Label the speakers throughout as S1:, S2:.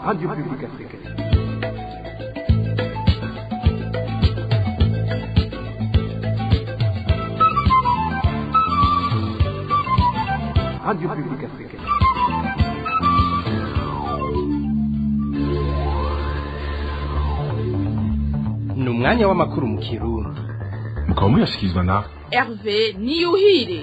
S1: Radio Publique Africaine. Radio Publique Africaine.
S2: Ni umwanya w'amakuru mu Kirundi.
S3: Mukaba muyashyikirizwa na
S4: Hervé Niyuhire.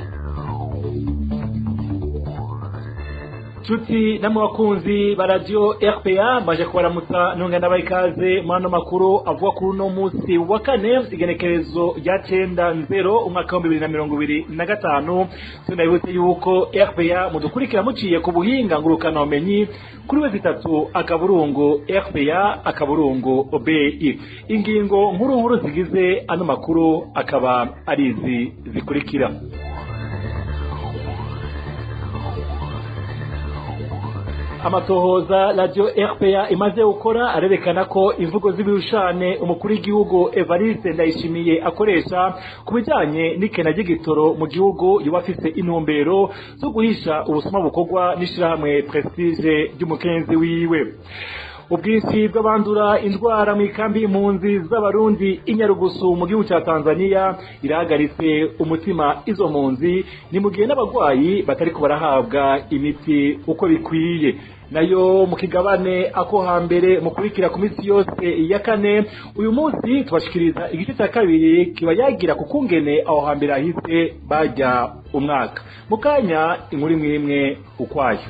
S5: Nshuti namwe bakunzi ba Radio RPA, maje kubaramutsa ntunga ndabaha ikaze muri ano makuru avuga kuri uno munsi wa kane, igenekerezo rya 90 umwaka wa 2025. Sinabibutse yuko RPA mudukurikira muciye ku buhinga ngurukana bumenyi kuri w3.rpa.bi. Ingingo nkuru nkuru zigize ano makuru akaba ari izi zikurikira: Amatohoza Radio RPA imaze gukora arerekana ko imvugo z'ibirushane umukuru w'igihugu Evariste Ndayishimiye akoresha ku bijanye n'ikena ry'igitoro mu gihugu yoba afise intumbero zo guhisha ubusuma bukorwa n'ishirahamwe Prestige ry'umukenzi wiwe. Ubwinshi bw'abandura indwara mu ikambi y'impunzi z'Abarundi Inyarugusu mu gihugu cya Tanzania irahagaritse umutima izo mpunzi, ni mu gihe n'abagwayi batariko barahabwa imiti uko bikwiye. Nayo mu kigabane ako hambere mukurikira ku minsi yose ya kane, uyu munsi tubashikiriza igice cya kabiri kiba yagira ku kungene aho hambere hahise bajya umwaka. Mu kanya inkuru imwe imwe ukwayo.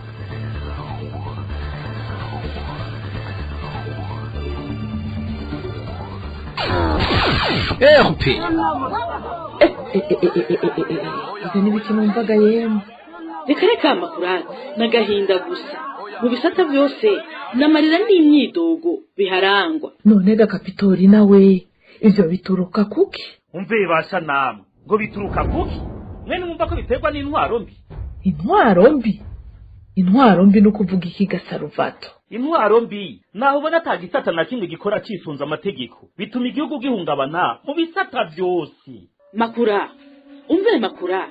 S2: RP.
S6: Ibyo ni bike numvaga yemwe.
S4: Reka reka, amakuru n'agahinda gusa mu bisata byose, n'amarira n'imyidogo biharangwa.
S6: None ga Kapitori, nawe ivyo bituruka kuki?
S7: Umve basha namwe, ngo bituruka kuki? Mwene mwumva ko biterwa n'intwaro mbi.
S6: Intwaro mbi? Intwaro mbi ni ukuvuga iki gasaruvato?
S7: Intwaro mbi naho ubona ata gisata na kimwe gikora cisunze amategeko, bituma igihugu gihungabana mu bisata byose.
S4: Makura, umve makura,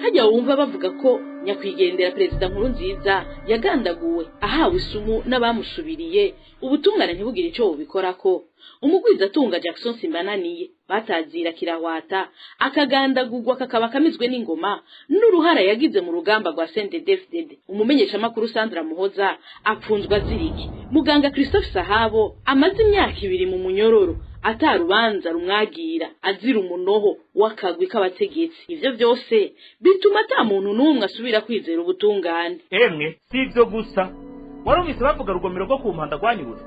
S4: hajya wumva bavuga ko nyakwigendera Perezida Nkuru Nziza yagandaguwe ahawe isumu n'abamusubiriye, ubutungane ntibugire ico bubikorako. Umugwizatunga Jackson Simbananiye batazira kirahwata akagandagurwa kakaba kamizwe n'ingoma n'uruhara yagize mu rugamba rwa CNDD-FDD. Umumenyeshamakuru Sandra Muhoza apfunzwa aziriki. Muganga Christophe Sahabo amaze imyaka 2 mu munyororo atarubanza rumwagira, azira umunoho w'akagwi k'abategetsi. Ivyo byose bituma ata muntu n'umwe asubira kwizera ubutungane.
S7: Emwe, si ivyo gusa. Warumvise bavuga rugomero rwo ku Mpanda rwanyuze,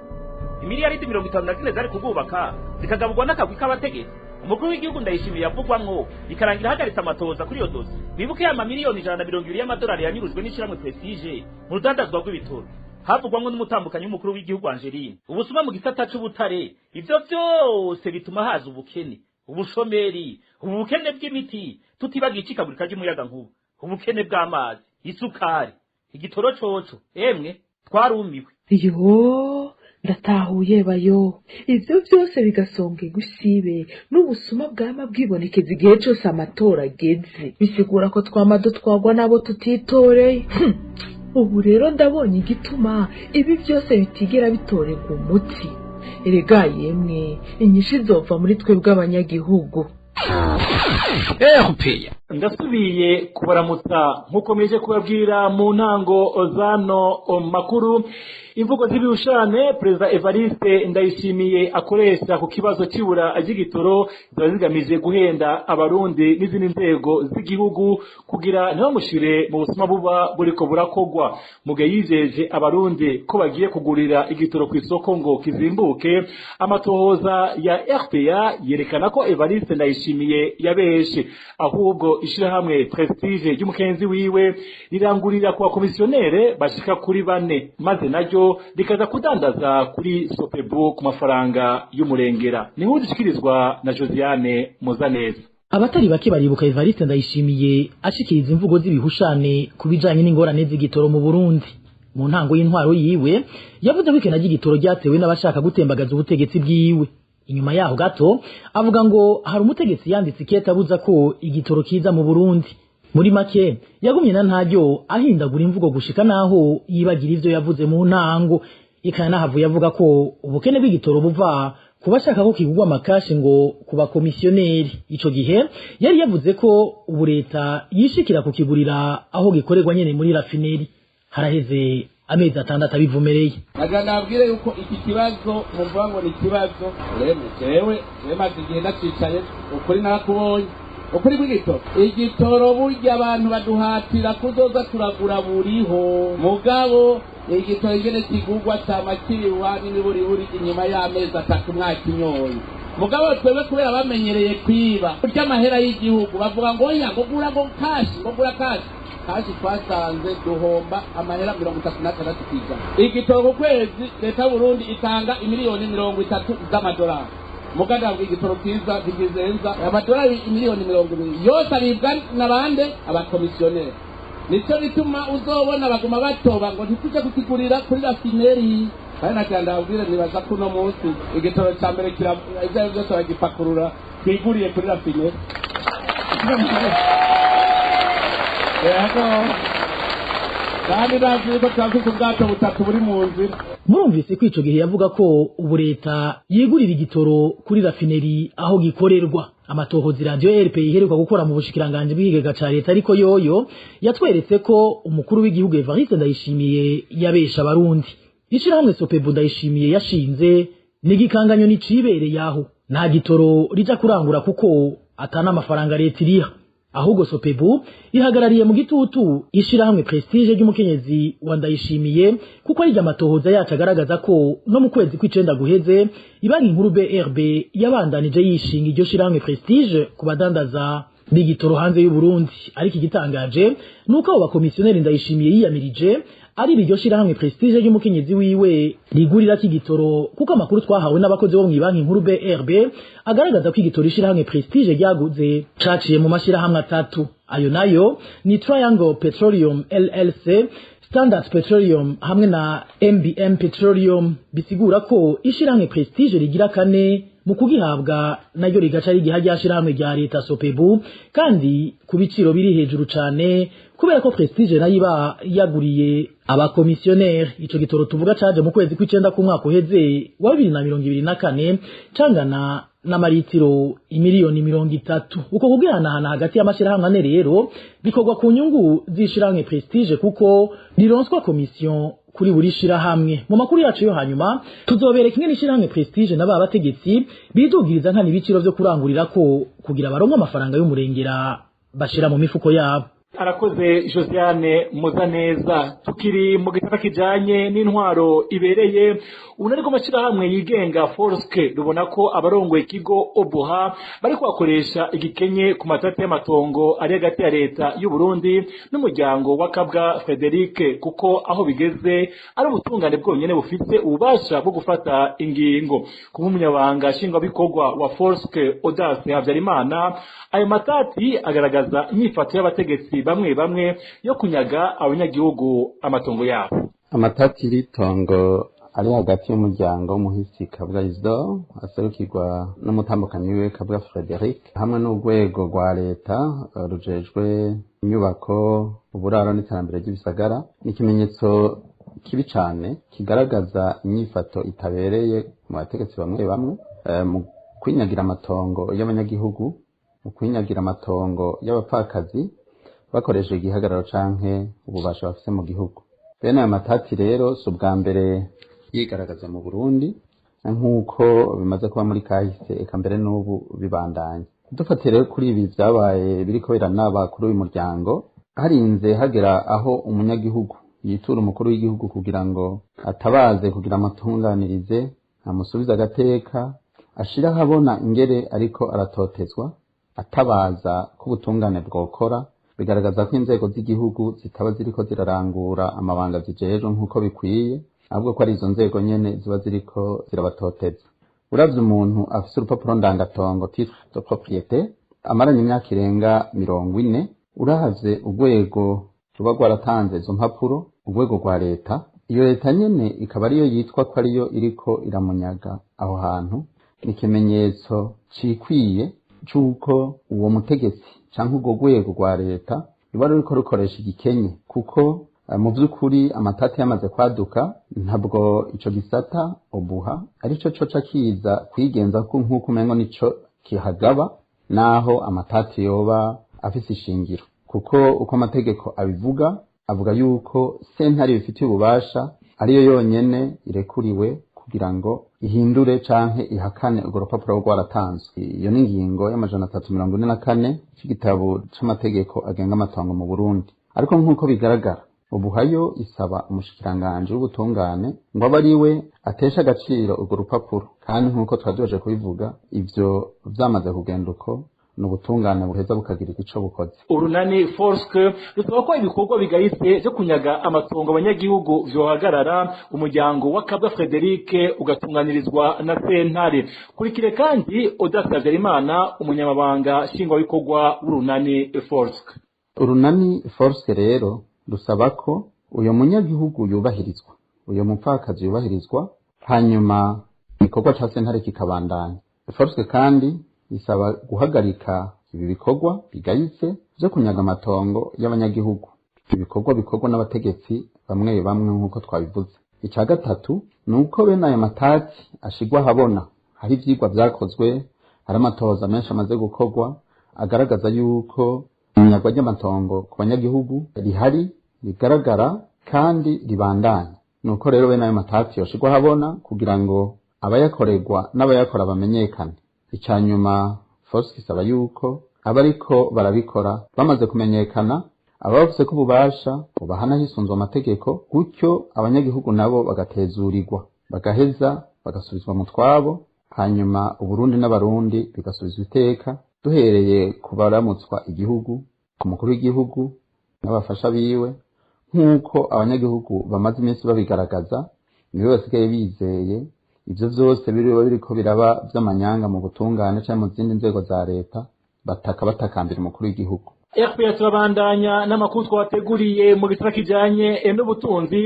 S7: imiliyaridi 54 zari kurwubaka zikagaburwa n'akagwi k'abategetsi umukuru w'igihugu Ndayishimiye yavugwamwo, bikarangira ahagaritse amatohoza kuri iyo dosiye. Wibuke ya mamiliyoni 120 y'amadolari yanyurujwe n'ishirahamwe Prestige mu rudandazwa rw'ibitoro, havugwamwo n'umutambukanyi w'umukuru w'igihugu Angeline. Ubusuma mu gisata c'ubutare, ivyo vyose bituma haza ubukene, ubushomeri, ubukene bw'imiti, tutibagiye icikagurika ry'umuyagankuba, ubukene bw'amazi, isukari, igitoro coco. Emwe, twarumiwe.
S6: Yo, ndatahuye bayo. Ivyo byose bigasonga igusibe n'ubusuma bwama bwibonekeza igihe cose amatora ageze, bisigura ko twama dutwagwa n'abo tutitoreye. Ubu rero ndabonye igituma ibi byose bitigera bitorerwa umuti. Erega yemwe, inyishu izova muri twebwe abanyagihugu.
S2: RP.
S5: Ndasubiye kubaramutsa. Nk'uko mweje kubabwira mu ntango zano makuru, imvugo z'ibihushane Perezida Evariste Ndayishimiye akoresha ku kibazo cy'ibura ry'igitoro ziba zigamije guhenda Abarundi n'izindi nzego z'igihugu kugira ntibamushire mu busuma buba buriko burakogwa. Mu gihe yijeje Abarundi ko bagiye kugurira igitoro ku isoko ngo kizimbuke, amatohoza ya RPA yerekana ko Evariste Ndayishimiye yabeshe. Ahubwo ishirahamwe Prestige ry'umukenzi wiwe rirangurira ku bakomisiyonere bashika kuri bane, maze naryo rikaza kudandaza kuri Sopebu ku mafaranga y'umurengera. Ni nkuru dushikirizwa na Josiane Muzaneza.
S8: Abatari bake baribuka Evariste Ndayishimiye ashikiriza imvugo z'ibihushane ku bijanye n'ingorane z'igitoro mu Burundi. Mu ntango y'intwaro yiwe yavuze ko ikena ry'igitoro ryatewe n'abashaka gutembagaza ubutegetsi bwiwe. Inyuma yaho gato avuga ngo hari umutegetsi yanditse ikete abuza ko igitoro kiza mu Burundi. Muri make yagumye na ntaryo ahindagura imvugo gushika naho yibagira ivyo yavuze mu ntango. Ikanahavuye avuga ko ubukene bw'igitoro buva kubashaka ko kigurwa amakashi ngo ku bakomisiyoneri. Ico gihe yari yavuze ko ubu leta yishikira kukigurira aho gikorerwa nyene muri raffineri. Haraheze amezi 6 abivumereye.
S9: Nagira nabwire yuko iki kibazo muvuga ngo ni ikibazo reme jewe maze igihe ndacicaye, ukuri narakubonye, ukuri kw'igitoro. Igitoro burya abantu baduhatira kuzoza turagura buriho, mugabo igitoro ingene kigurwa cama kiri iwanyu niburiburi inyuma y'amezi 3 mwakinyoye. Mugabo twebwe kubera bamenyereye kwiba kurya amahera y'igihugu bavuga ngo oya, ngo gura ngo kashi, ngo gura kashi. Kashi twasanze duhomba amahera 36%. Igitoro ku kwezi leta y'Uburundi itanga imiliyoni 30 z'amadolari. Mugabo igitoro kiza kigizenza amadolari imiliyoni 20 yose aribwa n'abande abakomisiyoneri. Nico bituma uzobona baguma batoba ngo ntituje kukigurira kuri raffineri. Kandi nagira ndababwire nibaza ko uno munsi igitoro ca mbere ivyo byose bagipakurura twiguriye kuri raffineri. Yego, kandi bazi ko turafise ubwato butatu buri mu nzira.
S8: Murumvise ko ico gihe yavuga ko ubu leta yigurira igitoro kuri raffineri aho gikorerwa. Amatohoza radio RP iheruka gukora mu bushikiranganje bw'ikigega ca leta, ariko yoyo yatweretse ko umukuru w'igihugu Evariste Ndayishimiye yabesha abarundi. Ishirahamwe Sopebu Ndayishimiye yashinze n'igikanganyo nicibereye aho nta gitoro rija kurangura kuko atana amafaranga leta iriha. Ahubwo Sopebu ihagarariye mu gitutu ishirahamwe Prestige ry'umukenyezi wa Ndayishimiye, kuko ari amatohoza yacu agaragaza ko no mu kwezi kw'icenda guheze ibanki nkuru BRB yabandanije yishinga iryo shirahamwe Prestige ku badandaza b'igitoro hanze y'u Burundi. Ariko igitangaje nuko abo bakomisiyoneri Ndayishimiye yiyamirije ari iryo shirahamwe Prestige ry'umukenyezi wiwe rigurira k'igitoro, kuko amakuru twahawe n'abakozi bo mw'ibanki nkuru BRB agaragaza ko igitoro ishirahamwe Prestige ryaguze caciye mu mashirahamwe 3. Ayo nayo ni Triangle Petroleum LLC, Standard Petroleum hamwe na MBM Petroleum. Bisigura ko ishirahamwe Prestige rigira kane mu kugihabwa naryo rigaca rigiha ryashirahamwe rya leta Sopebu, kandi ku biciro biri hejuru cane kubera ko Prestige nayo iba yaguriye abakomisiyoneri. Ico gitoro tuvuga caje mu kwezi kw'icenda k'umwaka uheze wa 2024 cangana n'amaritiro imiliyoni 30. Uko kugihanahana hagati y'amashirahamwe ane rero bikorwa ku nyungu z'ishirahamwe Prestige, kuko rironswa komisiyo kuri buri shirahamwe. Mu makuru yacu yo hanyuma tuzobereka ingene ishirahamwe Prestige n'aba bategetsi bidugiriza nkana ibiciro vyo kurangurira ko kugira baronke amafaranga y'umurengera bashira mu mifuko yabo.
S5: Arakoze Josiane Muzaneza. Tukiri mu gisata kijanye n'intwaro ibereye, unariko mashirahamwe yigenga Forske rubona ko abarongoye ikigo Obuha bariko bakoresha igikenye ku matati y'amatongo ari hagati ya leta y'u Burundi n'umuryango wa Kabwa Frederic, kuko aho bigeze ari ubutungane bwonyene bufite ububasha bwo gufata ingingo. Kuba umunyabanga nshingwabikorwa wa Forske Audace Habyarimana, ayo matati agaragaza inyifato y'abategetsi bamwe bamwe yo kunyaga abanyagihugu amatongo yabo.
S10: Amatati y'itongo ari hagati y'umuryango w'umuhisi Kabwa Isidore aserukirwa n'umutambukanyi wiwe Kabwa Frederic hamwe n'urwego rwa leta rujejwe inyubako, uburaro n'iterambere ry'ibisagara, ni ikimenyetso kibi cane kigaragaza inyifato itabereye mu bategetsi bamwe bamwe mu kwinyagira amatongo y'abanyagihugu, mu kwinyagira amatongo y'abapfakazi bakoresheje igihagararo canke ububasha bafise mu gihugu. Bene ayo matati rero si ubwa mbere yigaragaza mu Burundi, nk'uko bimaze kuba muri kahise, eka mbere n'ubu bibandanya. Dufatiye rero kuri ibi vyabaye biriko biranaba kuri uyu muryango, harinze hagera aho umunyagihugu yitura umukuru w'igihugu kugira ngo atabaze, kugira amatunganirize, amusubize agateka, ashira ahabona ingere ariko aratotezwa, atabaza ko ubutungane bwokora. Bigaragaza ko inzego z'igihugu zitaba ziriko zirarangura amabanga zijejwe nk'uko bikwiye, ahubwo ko ari izo nzego nyene ziba ziriko zirabatoteza. Uravye umuntu afise urupapuro ndangatongo titre de propriété amaranye imyaka irenga 40, uravye urwego ruba rwaratanze izo mpapuro, urwego rwa leta, iyo leta nyene ikaba ariyo yitwa ko ariyo iriko iramunyaga aho hantu, ni ikimenyetso cikwiye c'uko uwo mutegetsi canke urwo rwego rwa leta ruba ruriko rukoresha igikenye, kuko Mu by'ukuri amatati yamaze kwaduka, ntabwo ico gisata obuha arico coca kiza kwigenza ko nk'uko umengo nico kihagaba, naho amatati yoba afise ishingiro, kuko uko amategeko abivuga, avuga yuko sentare bifitiye ububasha ariyo yonyene irekuriwe kugira ngo ihindure canke ihakane urwo rupapuro rwaratanzwe. Iyo ni ingingo y'344 c'igitabo c'amategeko agenga amatongo mu Burundi. Ariko nk'uko bigaragara, ubuhayo isaba umushikiranganji w'ubutungane ngo abe ari we atesha agaciro urwo rupapuro, kandi nk'uko twaduheje kubivuga, ivyo vyamaze kugenda uko, ni ubutungane buheza bukagira ico bukoze.
S5: Urunani Forske rusaba ko ibikorwa bigayitse byo kunyaga amatongo abanyagihugu vyohagarara, umuryango wa Kabwa Frederic ugatunganirizwa na sentare. Kurikire kandi Odas Habyarimana, umunyamabanga nshingwabikorwa w'urunani Forske.
S10: Urunani Forske rero rusaba ko uyo munyagihugu yubahirizwa, uyo mupfakazi yubahirizwa, hanyuma igikorwa ca sentare kikabandanya. Forske kandi isaba guhagarika ibi bikorwa bigayitse vyo kunyaga amatongo y'abanyagihugu, ibikorwa bikorwa n'abategetsi bamwe bamwe nk'uko twabivuze. Ica gatatu ni uko bene ayo matati ashigwa ahabona. Hari ivyigwa vyakozwe, hari amatohoza menshi amaze gukorwa agaragaza yuko inyagwa ry'amatongo ku banyagihugu rihari, rigaragara kandi ribandanya. Nuko rero bene ayo matati yoshigwa ahabona kugira ngo abayakorerwa n'abayakora bamenyekane. Ica nyuma, Forske isaba yuko abariko barabikora bamaze kumenyekana, ababafise ko ububasha bubahana hisunzwe amategeko, gutyo abanyagihugu nabo bagatezurirwa, bagaheza bagasubizwa mu twabo, hanyuma Uburundi n'Abarundi bigasubizwa iteka, duhereye ku baramutswa igihugu, ku mukuru w'igihugu n'abafasha biwe, nk'uko abanyagihugu bamaze iminsi babigaragaza, nibo basigaye bizeye ivyo vyose biriwe biriko biraba vy'amanyanga mu butungane canke mu zindi nzego za leta, bataka batakambira umukuru w'igihugu.
S5: RPA turabandanya n'amakuru twateguriye mu gisata kijanye n'ubutunzi.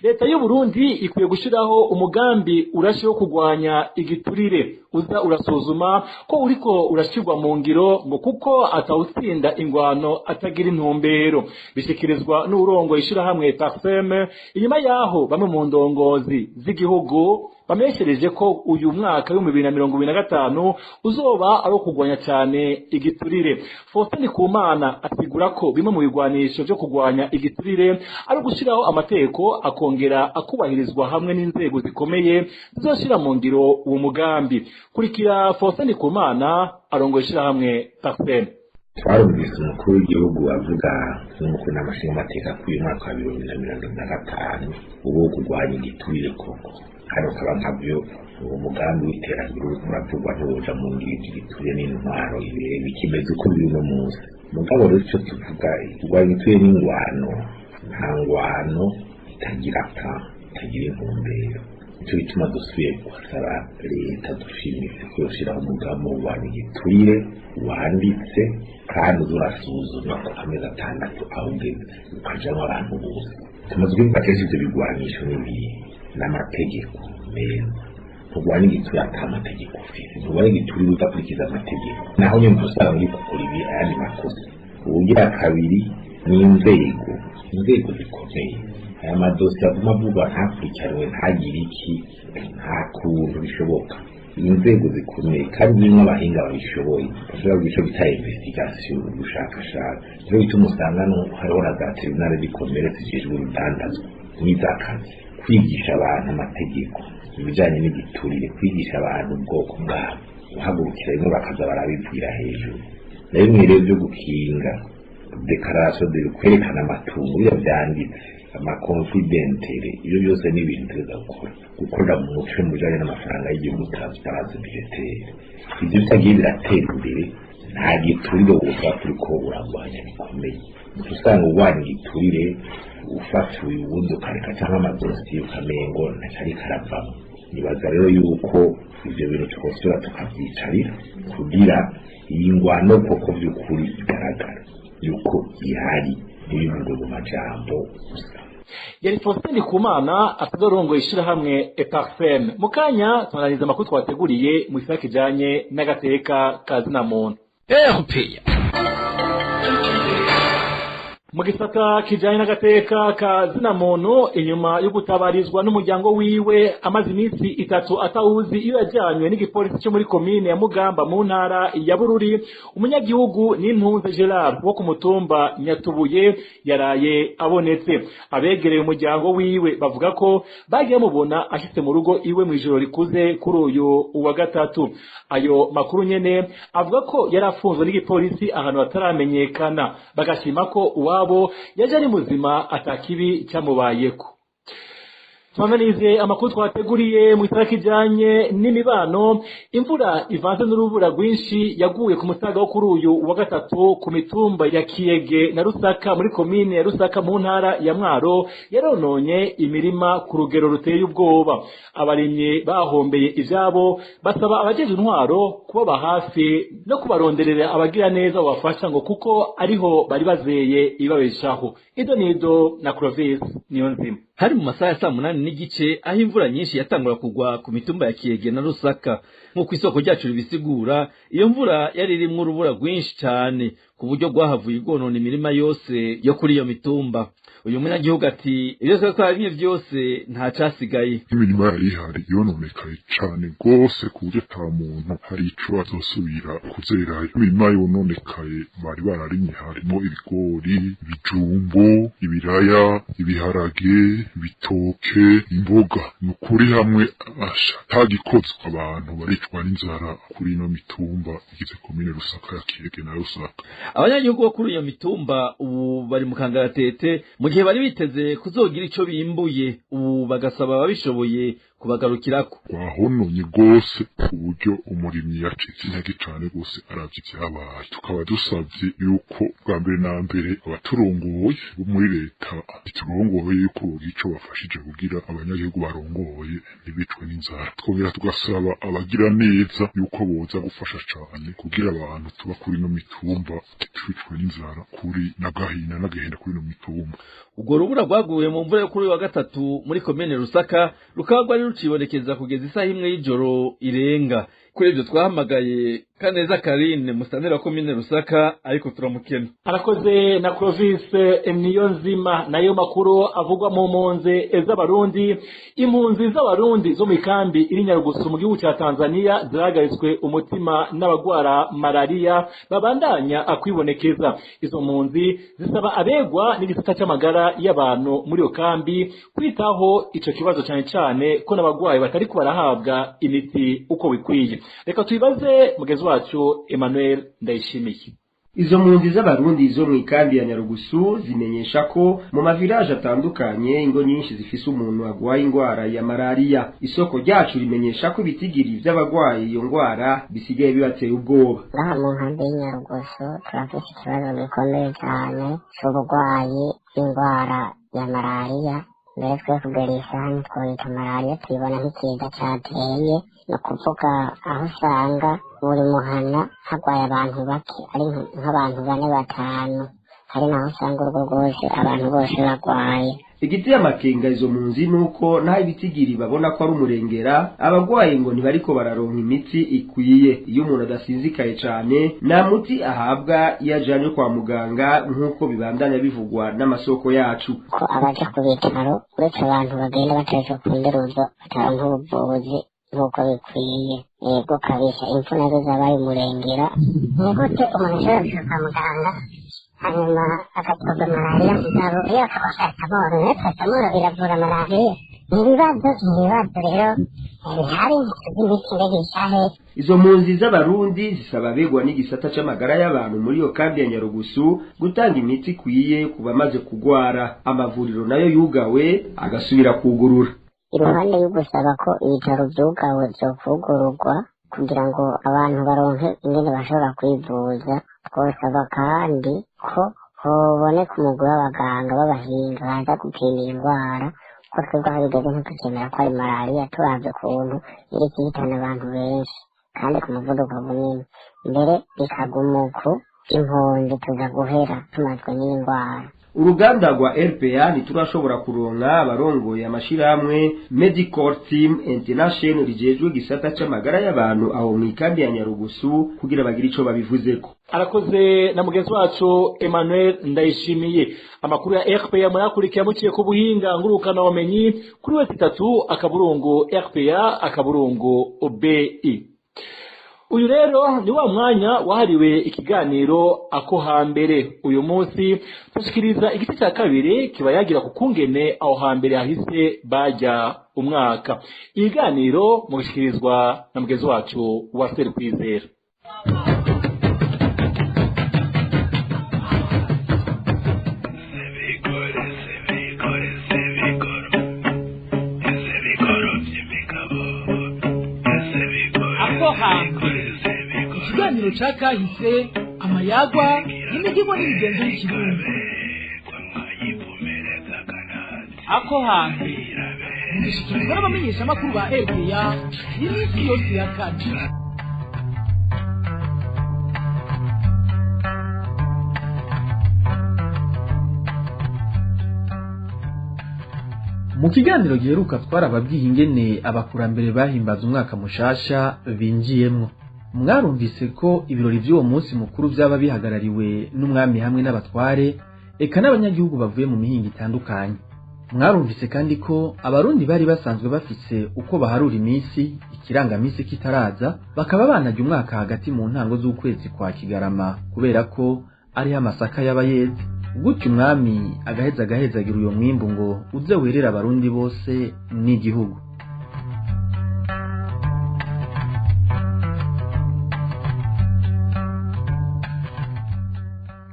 S5: Leta y'u Burundi ikwiye gushiraho umugambi urashe wo kugwanya igiturire, uza urasuzuma ko uriko urashirwa mu ngiro, ngo kuko atawutsinda ingwano atagira intumbero. Bishikirizwa n'urongo ishirahamwe Parsem inyuma yaho bamwe mu ndongozi z'igihugu bameshereje ko uyu mwaka w'ibihumbi bibiri na mirongo ibiri na gatanu uzoba ari ukugwanya cyane igiturire. Faustin Ndikumana asigura ko bimwe mu bigwanisho byo kugwanya igiturire ari ugushyiraho amategeko akongera akubahirizwa, hamwe n'inzego zikomeye zizoshira mu ngiro uwo mugambi. Kurikira Faustin Ndikumana arongoye ishyirahamwe Parsem.
S11: Twarumvise umukuru w'igihugu avuga n'umukuru n'amashingamateka ko uyu mwaka wa 2025 uwo kurwanya igiturire koko, kandi ukaba nkabyo uwo mugambi w'iterambere uriko uravugwa ntiwoja mu ngiro igiturire n'intwaro ibihe bikimeze uko biri uno munsi. Mugabo rero ico tuvuga, kurwanya igiturire n'ingwano, nta ngwano itagira plan, itagira intumbero. Nico gituma dusubiye gusaba leta dushimitse ko yoshiraho umugambi wo kurwanya igiturire wanditse, kandi uzurasuzuma ko amezi 6 aho ugeze, ukajamwo abantu bose. Tumaze kubivuga kenshi, ivyo bigwanisho n'ibihe n'amategeko meza. Nturwanya igiturire ata mategeko ufise, nturwanya igiturire udakurikiza amategeko, naho nyene usanga uriko ukora ibi ayandi makosa. Ubugira kabiri ni inzego, inzego zikomeye. Aya madosiye aguma avugwa ntakurikiranwe, ntagire iki, nta kuntu bishoboka. Inzego zikomeye kandi zirimo abahinga babishoboye bashobora kugira ico bita investigation, ubushakashatsi. Nico gituma usanga no hariho na za tribunal de commerce zijejwe urudandazwa n'iz'akazi, kwigisha abantu amategeko ibijanye n'igiturire, kwigisha abantu ubwoko bwabo, guhagurukira rimwe bakaza barabivugira hejuru. Na bimwe rero byo gukinga déclaration de kwerekana amatungo, biriya vyanditse, ama conflits d'intérêts, ibyo byose ni ibintu tuza gukora, gukorera mu muco mu bijanye n'amafaranga y'igihugu, transparence budgétaire. Ivyo bitagiye biratera imbere, nta giturire woba turiko uragwanya bikomeye. Usanga urwanya igiturire ufatuye uwundi ukareka, cyangwa amadosiye ukamengo ntacari karavamo. Nibaza rero yuko ivyo bintu twosubira tukavyicarira kugira iyi ngwano koko vy'ukuri igaragara yuko ihari, ntibivugwe mu majambo gusa.
S5: Yari Faustin Ndikumana arongoye ishirahamwe Eparsem. Mu kanya turangiza amakuru twateguriye mu gisata kijanye n'agateka ka zina muntu.
S2: RPA.
S5: Mu gisata kijanye n'agateka ka zina muntu, inyuma yo gutabarizwa n'umuryango wiwe amaze iminsi 3 atawuzi iyo yajanywe n'igipolisi cyo muri komine ya Mugamba mu ntara ya Bururi, umunyagihugu n'Intunze Gerard wo ku mutumba Nyatubuye yaraye abonetse. Abegereye umuryango wiwe bavuga ko bagiye mubona ashitse mu rugo iwe mu ijoro rikuze kuri uyu wa gatatu. Ayo makuru nyene avuga ko yari afunzwe n'igipolisi ahantu hataramenyekana, bagashima ko uwa yaje ari muzima atakibi cyamubayeko. Twananize amakuru twateguriye mu gisata kijanye n'imibano. Imvura ivanze n'urubura rwinshi yaguye ku mutaga wo kuri uyu wa gatatu ku mitumba ya Kiyege na Rusaka muri komine ya Rusaka mu ntara ya Mwaro yarononye imirima ku rugero ruteye ubwoba. Abarimyi bahombeye ivyabo basaba abajeje intwaro kubaba hafi no kubaronderera abagira neza babafasha, ngo kuko ariho bari bazeye ibabeshaho. Ido nido na Clovis Niyonzima.
S12: Hari mu masaha ya 8:30 aho imvura nyinshi yatangura kugwa ku mitumba ya Kiyege na Rusaka. Nk'uko isoko ryacu ribisigura, iyo mvura yari irimwo urubura rwinshi cyane ku buryo rwahavuye rwonona imirima yose yo kuri iyo mitumba. Uyu munyagihugu ati ibyo twari twarimye byose nta casigaye.
S13: Imirima yari ihari yononekaye cane rwose ku buryo ata muntu hari ico azosubira kuzerayo. Imirima yononekaye bari bararimye harimo ibigori, ibijumbu, ibiraya, ibiharage, ibitoke, imboga. Ni ukuri hamwe asha ntagikozwe abantu baricwa n'inzara kuri ino mitumba igize komine Rusaka ya Kiyege na Rusaka.
S12: Abanyagihugu bo kuri iyo mitumba ubu bari mu kangaratete mu gihe bari biteze kuzogira ico bimbuye, ubu bagasaba ababishoboye kubagarukirako.
S13: Rwahononye rwose ku buryo umurimyi yacitse intege cane rwose aravye ivyabaye. Tukaba dusavye yuko bwa mbere na mbere abaturongoye bo muri leta iturongoye yuko bogira ico bafashije kugira abanyagihugu barongoye ntibicwe n'inzara. Twongera tugasaba abagira neza yuko boza gufasha cane kugira abantu tuba kuri ino mitumba ntitwicwe n'inzara kuri n'agahinda n'agahenda kuri ino mitumba.
S12: Ubwo rubura rwaguye mu mvura yo kuri wa gatatu muri komine Rusaka rukaba rwari rucibonekeza kugeza isaha 1 y'ijoro irenga. Kuri ibyo twahamagaye Kaneza Karine musanera wa komine Rusaka, ariko turamukena.
S5: Arakoze na Clovis Niyonzima. Nayo makuru avugwa mu mpunzi z'Abarundi. Impunzi z'Abarundi zo mu ikambi iri Nyarugusu mu gihugu ca Tanzania zirahagaritswe umutima n'abagwara malaria babandanya akwibonekeza. Izo mpunzi zisaba abegwa n'igisata c'amagara y'abantu muri iyo kambi kwitaho ico kibazo cane cane ko n'abagwayi batari barahabwa imiti uko bikwiye. Reka tubibaze mugenzi wacu Emmanuel Ndayishimiye.
S14: Izo mpunzi z'Abarundi zo mu ikambi ya Nyarugusu zimenyesha ko mu mavilaje atandukanye ingo nyinshi zifise umuntu agwaye ingwara ya malaria. Isoko ryacu rimenyesha ko ibitigiri vy'abagwaye iyo ngwara bisigaye bibateye ubwoba.
S15: Ngaha mu nkambi y'Inyarugusu turafise ikibazo gikomeye cane c'uburwayi bw'ingwara ya malaria. Mbere twe kugera isaha ntitwoyita malaria, tuyibona nk'ikiza cateye. Ni ukuvuga aho usanga buri muhana hagwaye abantu bake, ari nk'abantu 4 5, hari naho usanga urugo rwose abantu bose bagwaye.
S14: Igiteye amakenga izo mpunzi nuko naho ibitigiri babona ko ari umurengera, abagwaye ngo ntibariko bararonka imiti ikwiye. Iyo umuntu adasinzikaye cane nta muti ahabwa iyo ajanywe kwa muganga, nk'uko bibandanya bivugwa n'amasoko yacu.
S15: Ko abaja ku bitaro uretse abantu bagenda bateje ku nderuzo bataronka ubuvuzi nk'uko bikwiye. Yego kabisa, impfu nazo zabaye umurengera. Ni gute umuntu ashobora gushika kwa muganga hanyuma agatorwa malariya, mugabo iyo akaba paracetamol, nayo paracetamol iravura malariya? Ni ibibazo rero bihari, ntituzi imiti mbega icahe.
S14: Izo mpunzi z'Abarundi zisaba abegwa n'igisata c'amagara y'abantu muri iyo kambi ya Nyarugusu gutanga imiti ikwiye ku bamaze kugwara. Amavuriro nayo yugawe agasubira kugurura.
S15: Iruhande yo gusaba ko ibitaro vyugawe vyokugururwa kugira ngo abantu baronke ingene bashobora kwivuza, twosaba kandi ko hoboneka umugwi w'abaganga b'abahinga baza gupima iyi ndwara, ko twebwe aho bigeze ntitucemera ko ari malariya, turavye ukuntu iriko ihitana abantu benshi kandi ku muvuduko munini, mbere bikaguma uku impunzi tuza guhera tumazwe n'iyi ndwara.
S14: Uruganda rwa RPA ntiturashobora kuronka abarongoye amashirahamwe Medical Team International rijejwe gisata c'amagara y'abantu aho mw'ikambi ya Nyarugusu kugira bagire ico babivuzeko.
S5: Arakoze na mugenzi wacu Emmanuel Ndayishimiye. Amakuru ya RPA murakurikira muciye ku buhinga ngurukana wamenyi kuri wese 3 akaburungu RPA akaburungu BI. Uyu rero ni wa mwanya wahariwe ikiganiro ako hambere. Uyu munsi tushikiriza igice cya kabiri kiba yagira ku kungene aho hambere hahise bajya umwaka. Ibiganiro mu gushikirizwa na mugenzi wacu wa Kwizera.
S8: Ikiganiro ca kahise, amayagwa n'imigirwa n'imigenzo y'ikirundi.
S7: Ako hambere
S8: mugishikirizwa n'abamenyeshamakuru ba RPA iminsi yose ya kane.
S16: Mu kiganiro giheruka twarababwiye ingene abakurambere bahimbaza umwaka mushasha binjiyemwo. Mwarumvise ko ibirori by'uwo munsi mukuru byaba bihagarariwe n'umwami hamwe n'abatware eka n'abanyagihugu bavuye mu mihingo itandukanye. Mwarumvise kandi ko abarundi bari basanzwe bafise uko baharura iminsi ikirangamisi kitaraza, bakaba banajya umwaka hagati mu ntango z'ukwezi kwa Kigarama kubera ko ariho amasaka yaba yeze. Gutyo umwami agaheza agahezagira uyo mwimbu ngo uze werera abarundi bose n'igihugu.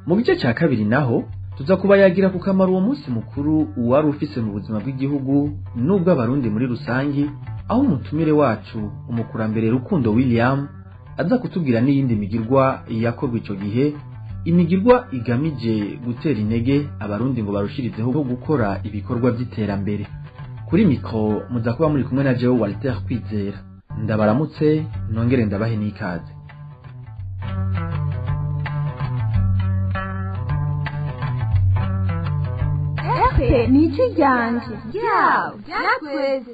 S16: Mu gice cya kabiri naho tuza kuba yagira ku kamaro uwo munsi mukuru uwari ufise mu buzima bw'igihugu n'ubwo abarundi muri rusangi, aho umutumire wacu umukurambere Rukundo William aza kutubwira n'iyindi migirwa yakorwa ico gihe, imigirwa igamije gutera intege abarundi ngo barushirizeho gukora ibikorwa by'iterambere. Kuri mikro muza kuba muri kumwe na Jewe Walter Kwizera. Ndabaramutse nongere ndabahe n'ikaze.
S17: Ni ijwi ryanje ryawe ryatwese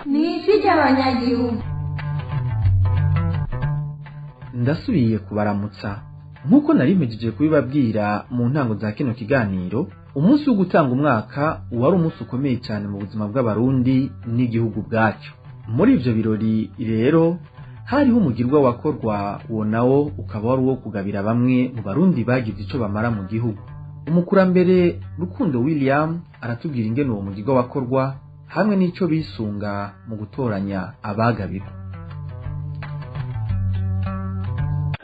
S17: ni ijwi ry'abanyagihugu.
S16: Ndasubiye kubaramutsa nk'uko nari mpejeje kubibabwira mu ntango za kino kiganiro. Umunsi wo gutanga umwaka wari umunsi ukomeye cyane mu buzima bw'abarundi n'igihugu bwacyo. Muri ivyo birori rero hariho umugirwa wakorwa, uwo nawo ukaba wari uwo kugabira bamwe mu barundi bagize ico bamara mu gihugu. Umukurambere Rukundo William aratubwira ingene uwo mugirwa wakorwa hamwe n'ico bisunga mu gutoranya abagabirwa.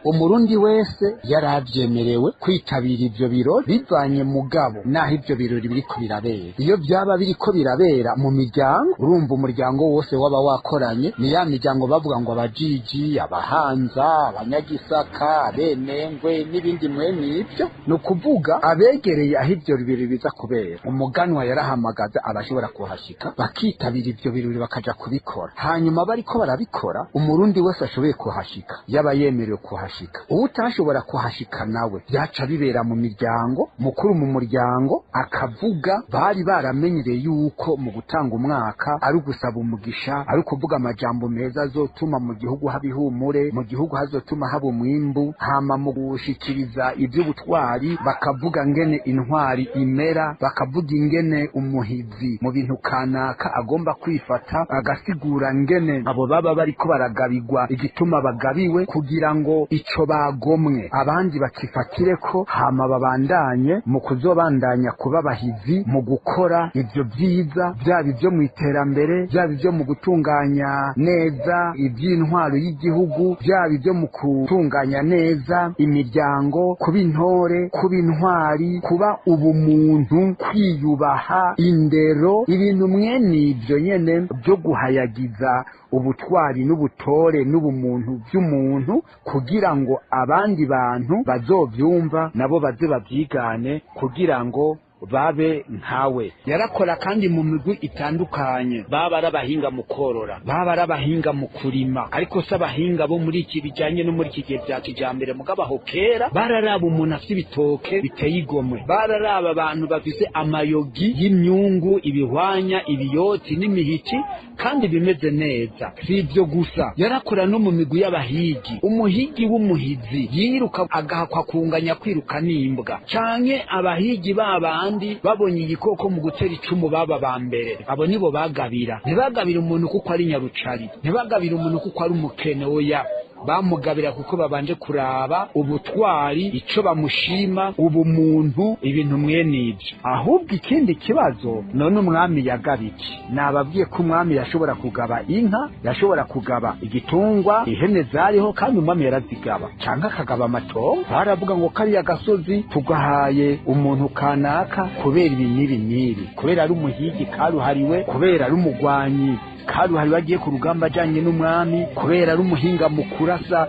S18: Umurundi wese yaravyemerewe kwitabira ivyo birori bivanye mugabo naho ivyo birori biriko birabera. Iyo vyaba biriko birabera mu miryango, urumva umuryango wose waba wakoranye, ni ya miryango bavuga ngo abajiji, abahanza, abanyagisaka, abenengwe n'ibindi mwene ivyo. Ni ukuvuga abegereye aho ivyo birori biza kubera, umuganwa yarahamagaza abashobora kuhashika bakitabira ivyo birori bakaja kubikora. Hanyuma bariko barabikora, umurundi wese ashoboye kuhashika yaba yemerewe kuhashika. Uwutashobora kuhashika nawe byaca bibera mu miryango, mukuru mu muryango akavuga. Bari baramenyereye yuko mu gutanga umwaka ari ugusaba umugisha, ari ukuvuga amajambo meza azotuma mu gihugu haba ihumure, mu gihugu hazotuma haba umwimbu. Hama mu gushikiriza iby'ubutwari bakavuga ngene intwari imera, bakavuga ingene umuhizi mu bintu kanaka agomba kwifata, agasigura ngene abo baba bariko baragabigwa igituma bagabiwe, kugira ngo ico bagomwe abandi bakifatireko, hama babandanye mu kuzobandanya kuba bahizi mu gukora ivyo vyiza, byaba ivyo mu iterambere, byaba ivyo mu gutunganya neza ivy'intwaro y'igihugu, byaba ivyo mu gutunganya neza imiryango, kuba intore, kuba intwari, kuba ubumuntu, kwiyubaha, indero, ibintu mwene ivyo nyene byo guhayagiza ubutwari n'ubutore n'ubumuntu by'umuntu, kugira ngo abandi bantu bazovyumva nabo baze bavyigane, kugira ngo
S19: babe nkawe. Yarakora kandi mu migwi itandukanye, baba ari abahinga mu korora, baba ari abahinga mu kurima, ariko se abahinga bo muri iki bijanye no muri iki gihe bya kijambere. Mugabo aho kera bararaba umuntu afite ibitoke biteye igomwe, bararaba abantu bafise amayogi y'imyungu, ibihwanya, ibiyoti n'imihiti kandi bimeze neza. Si ibyo gusa, yarakora no mu migwi y'abahigi. Umuhigi w'umuhizi yiruka agahakwa kunganya kwiruka n'imbwa, canke abahigi babandi babonye igikoko mu gutera icumu baba ba mbere, abo nibo bagabira. Ntibagabira umuntu kuko ari nyarucari, ntibagabira umuntu kuko ari umukene, oya, bamugabira kuko babanje kuraba ubutwari, ico bamushima, ubumuntu, ibintu mwene ivyo. Ahubwo ikindi kibazo, none umwami yagaba iki? Nababwiye ko umwami yashobora kugaba inka, yashobora kugaba igitungwa, ihene zariho kandi umwami yarazigaba, canke akagaba amatongo. Baravuga ngo kariya gasozi tugahaye umuntu kanaka kubera ibi n'ibi n'ibi, kubera ari umuhigi karuhariwe, kubera ari umugwanyi karuhariwe agiye ku rugamba ajanye n'umwami, kubera ari umuhinga mu kurasa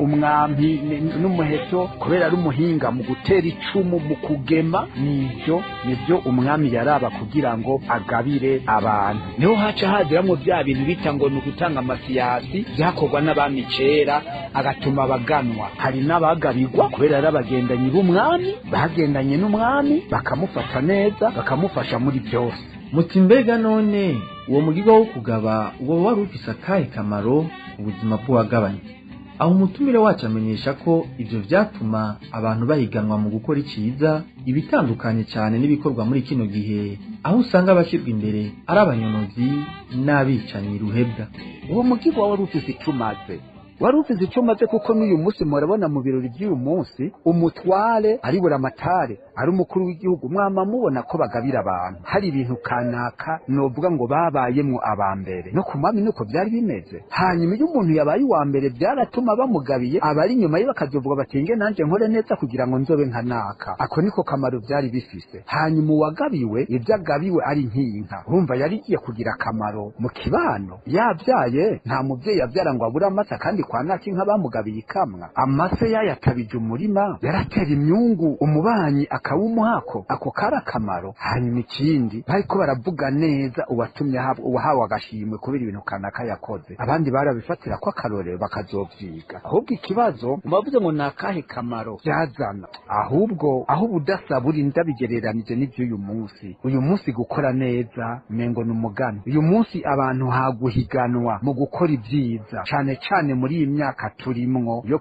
S19: umwambi n'umuheto, kubera ari umuhinga mu gutera icumu, mu kugema. Nivyo umwami yaraba kugira ngo agabire abantu. Niho haca haziramwo vya bintu bita ngo ni ugutanga amasiyasi, vyakorwa n'abami kera, agatuma abaganwa. Hari n'abagabirwa kubera ari abagendanyi b'umwami, bagendanye n'umwami, bakamufata neza, bakamufasha muri byose.
S16: Muti mbega none uwo mugirwa wo kugaba uwo wari ufise akahe kamaro ku buzima bw'uwagabanye? Aho umutumire wacu amenyesha ko ivyo vyatuma abantu bahiganwa mu gukora iciza, ibitandukanye cyane n'ibikorwa muri kino gihe, aho usanga abashirwa imbere ari abanyonozi n'abicanyi ruhebwa.
S19: Uwo mugirwa wari ufise ico umaze, wari ufise ico umaze, kuko n'uyu munsi murabona mu birori by'uyu munsi umutware ari buramatare, ari umukuru w'igihugu, mwama mubona ko bagabira abantu. Hari ibintu kanaka novuga ngo babayemwo aba mbere, no ku mwami nuko byari bimeze. Hanyuma iyo umuntu yabaye uwa mbere byaratuma bamugabiye, abari inyuma ye bakazovuga bati nge nanje nkore neza kugira ngo nzobe nka naka. Ako niko kamaro byari bifise. Hanyuma uwagabiwe, ibyo agabiwe ari nk'inka, urumva yari igiye kugira akamaro mu kibano. Yabyaye, nta muvyeyi yavyara ngo abure amata, kandi kwa naka inka bamugabiye ikamwa, amase yayatabije umurima, yaratera imyungu, umubanyi akawumuhako, ako kari akamaro. Hanyuma ikindi, bariko baravuga neza uwatumye uwahawe agashimwe kubera ibintu kanaka yakoze, abandi barabifatira ko akarorero bakazovyiga. Ahubwo ikibazo bavuze ngo ni akahe kamaro byazana, ahubwo aho ubudasa buri ndabigereranije n'ivy'uyu munsi. Uyu munsi gukora neza mengo ni umugani. Uyu munsi abantu haguhiganwa mu gukora ibyiza, cane cane muri iyi myaka turimwo yo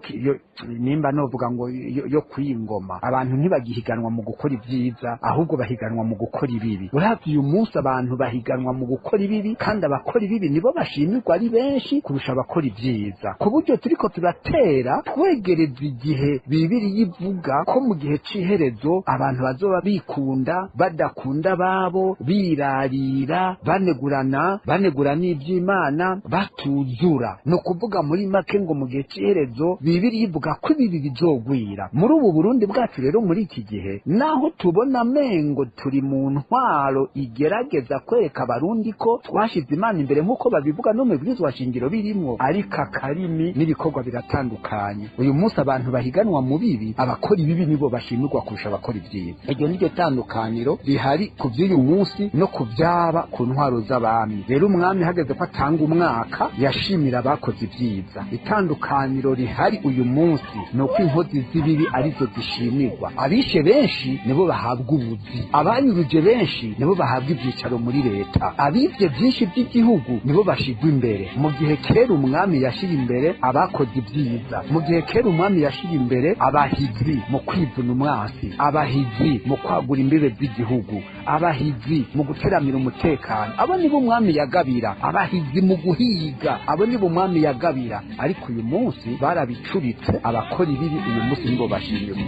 S19: nimba novuga ngo yo kwingoma, abantu ntibagihiganwa mu gukora ibyiza, ahubwo bahiganwa mu gukora ibibi. Uravye uyu munsi abantu bahiganwa mu gukora ibibi, kandi abakora ibibi nibo bashimirwa ari benshi kurusha abakora ibyiza, ku buryo turiko turatera twegereza igihe Bibiliya ivuga ko mu gihe c'iherezo abantu bazoba bikunda, badakunda babo, birarira, banegurana, banegura n'ivy'Imana, batuzura. No kuvuga muri make ngo mu gihe c'iherezo Bibiliya ivuga ko ibibi bizogwira. Muri ubu Burundi bwacu rero muri iki gihe, naho tubona mengo turi mu ntwaro igerageza kwereka abarundi ko twashize Imana imbere nk'uko babivuga no mu bwirizwa shingiro birimwo, ariko akarimi n'ibikorwa biratandukanye. Uyu munsi abantu bahiganwa mu bibi, abakora ibibi nibo bashimirwa kurusha abakora ibyiza. Iryo niryo tandukaniro rihari ku by'uyu munsi no ku byaba ku ntwaro z'abami. Rero umwami hageze ko atanga umwaka, yashimira abakoze ibyiza. Itandukaniro rihari uyu munsi ni uko inkozi z'ibibi arizo zishimirwa. Abishe benshi nibo bahabwa ubuzi, abanyuruje benshi nibo bahabwa ibyicaro muri leta, abivye byinshi by'igihugu nibo bashigwa imbere. Mu gihe kera umwami yashira imbere abakoze ibyiza, mu gihe kera umwami yashira imbere abahizi mu kwivuna umwasi, abahizi mu kwagura imbibe z'igihugu, abahizi mu guteramira umutekano, abo nibo umwami yagabira, abahizi mu guhiga, abo nibo umwami yagabira. Ariko uyu munsi barabicuritse, abakora ibibi uyu munsi nibo bashimirwa.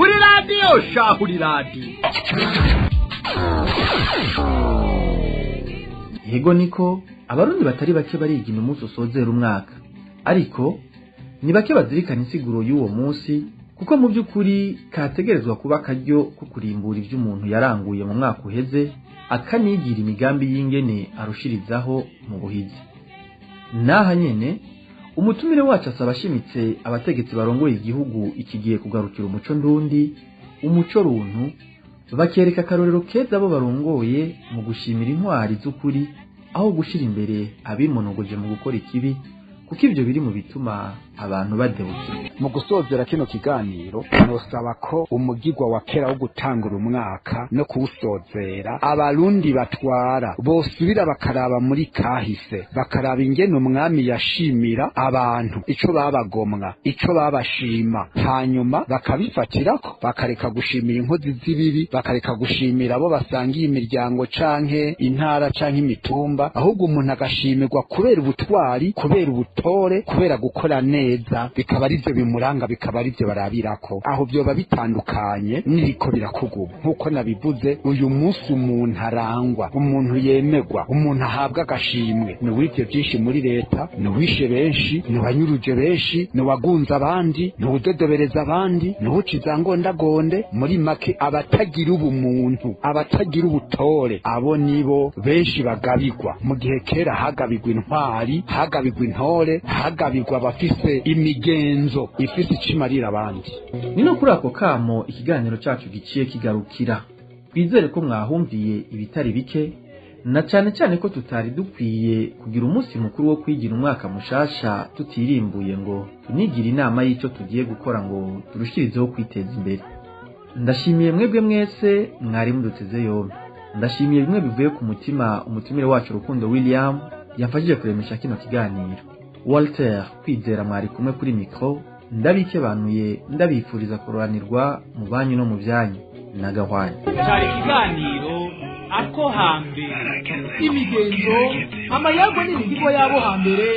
S2: Uri radiyo shahu, uri radiyo.
S16: Yego niko abarundi batari bake barigina umunsi usozera umwaka, ariko ni bake bazirikana insiguro y'uwo munsi, kuko mu by'ukuri kategerezwa kuba akaryo ko kurimbura ivyo umuntu yaranguye mu mwaka uheze, akanigira imigambi y'ingene arushirizaho mu buhizi. Naha nyene Umutumire wacu asaba ashimitse abategetsi barongoye igihugu ikigiye kugarukira umuco ndundi, umuco runtu, bakereka akarorero keza abo barongoye mu gushimira intwari z'ukuri aho gushira imbere abimonogoje mu gukora ikibi, kuko ivyo biri mu bituma abantu badebukira.
S18: Mu gusozera kino kiganiro, nosaba ko umugigwa wa kera wo gutangura umwaka no kuwusozera abarundi batwara bosubira bakaraba muri kahise, bakaraba ingene umwami yashimira abantu, ico babagomwa, ico babashima, hanyuma bakabifatirako, bakareka gushimira inkozi z'ibibi, bakareka gushimira abo basangiye imiryango canke intara canke imitumba, ahubwo umuntu agashimirwa kubera ubutwari, kubera ubutore, kubera gukora neza, bikaba arivyo bimuranga, bikaba arivyo barabirako. Aho vyoba bitandukanye n'iriko birakugubu. Nk'uko nabivuze, uyu munsi umuntu arangwa, umuntu yemegwa, umuntu ahabwa agashimwe ni uwivyo vyinshi muri leta, ni uwishe benshi, ni uwanyuruje benshi, ni uwagunze abandi, ni uwudodobereza abandi, ni uwuciza ngondagonde. Muri make, abatagira ubumuntu, abatagira ubutore, abo nibo benshi bagabigwa. Mu gihe kera hagabigwa intwari, hagabigwa intore, hagabigwa abafise imigenzo ifise icimarira abandi.
S16: Ni no kuri ako kamo ikiganiro cacu giciye kigarukira. Twizere ko mwahumviye ibitari bike, na cane cane ko tutari dukwiye kugira umunsi mukuru wo kwigira umwaka mushasha tutirimbuye ngo tunigire inama y'ico tugiye gukora ngo turushirizeho kwiteza imbere. Ndashimiye mwebwe mwese mwari muduteze yombi. Ndashimiye bimwe bivuye ku mutima umutumire wacu Rukundo William yamfashije kuremesha kino kiganiro. Walter Kwizera mwari kumwe kuri mikro, ndabikebanuye, ndabifuriza kuroranirwa mu banyu no mu byanyu. Nagahwanye.
S5: Cyari ikiganiro ako hambere, imigenzo, amayago n'imihigo yabo hambere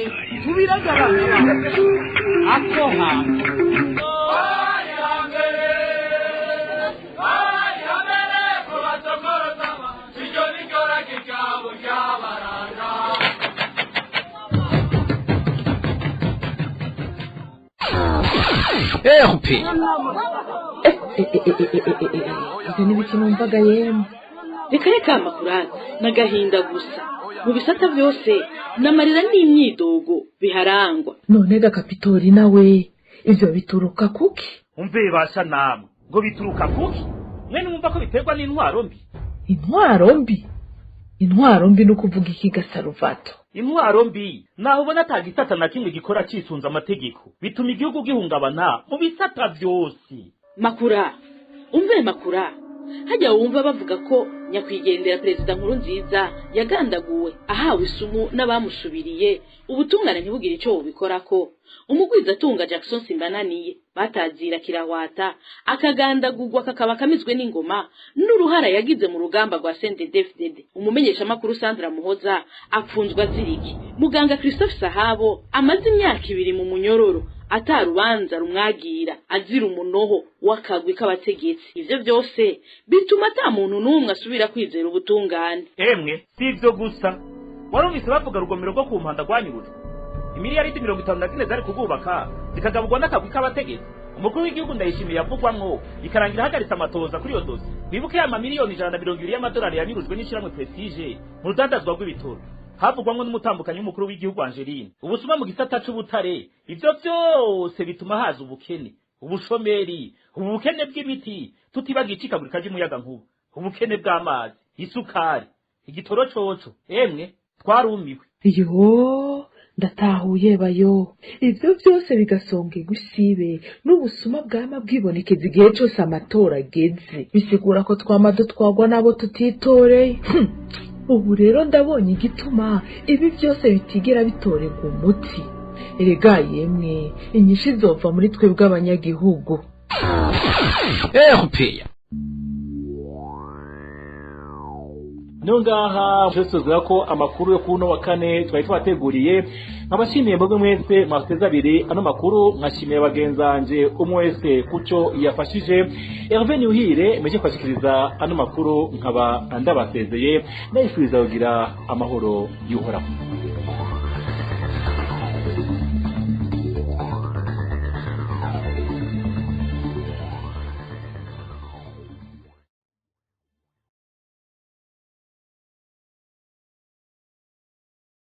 S5: tubiragabana. Ako hambere.
S2: RP.
S6: Ivyo ni biki numvaga yemwe?
S4: Reka reka makurata, n'agahinda gusa. Mu bisata vyose n'amarira n'imyidogo biharangwa.
S6: None ga Kapitori nawe, ivyo bituruka kuki?
S7: Umve basha namwe, ngo bituruka kuki? Mwe numva ko biterwa n'intwaro mbi.
S6: Intwaro mbi? Intwaro mbi no kuvuga iki gasaruvato?
S7: Intwaro mbi naho ubona ata gisata na kimwe gikora cisunze amategeko, bituma igihugu gihungabana mu bisata vyose.
S4: Makura, umve makura, hajya wumva bavuga ko nyakwigendera perezida Nkurunziza yagandaguwe ahawe isumu n'abamusubiriye, ubutungane ntibugire ico bubikorako. Umugwizatunga Jackson Simbananiye batazira kirahwata akagandagurwa kakaba kamizwe n'ingoma n'uruhara yagize mu rugamba rwa CNDD-FDD. Umumenyeshamakuru Sandra Muhoza apfunzwe aziriki. Muganga Christophe Sahabo amaze imyaka 2 mu munyororo atarubanza rumwagira, azira umunoho w'akagwi k'abategetsi. Ivyo byose bituma ata muntu n'umwe asubira kwizera ubutungane.
S7: Emwe si ivyo gusa, warumvise bavuga rugomero rwo ku mpanda rwanyurujwe, imiliyaridi 54 zari kugubaka zikagaburwa n'akagwi k'abategetsi. Umukuru w'igihugu Ndayishimiye yavugwamwo ikarangira ahagaritse amatoza kuri iyo dosi. Wibuke ya mamiliyoni 120 y'amadolari yanyurujwe n'ishiramwe Prestige mu rudandazwa rw'ibitoro, havugwamwo n'umutambukanyi w'umukuru w'igihugu Angeline. Ubusuma mu gisata c'ubutare, ivyo vyose bituma haza ubukene, ubushomeri, ubukene bw'imiti, tutibagiye icikagurika ry'umuyagankuba, ubukene bw'amazi, isukari, igitoro coco. Emwe twarumiwe.
S6: Yo, ndatahuye bayo. Ivyo byose bigasonga igusibe n'ubusuma bwama bwibonekeza igihe cose amatora ageze, bisigura ko twama dutwagwa n'abo tutitoreye. Ubu rero ndabonye igituma ibi byose bitigera bitorerwa umuti. Erega yemwe, inyishu izova muri twebwe abanyagihugu.
S2: RP.
S5: Nongaha cyose ko amakuru yo kuno wa kane twari twateguriye. Nkabashimiye mwebwe mwese mwateze abiri ano makuru, nkashimiye bagenzanje umwe wese kuco yafashije. Hervé Newhire meje kwashikiriza ano makuru, nkaba ndabasezeye nayifuriza kugira amahoro y'Uhoraho.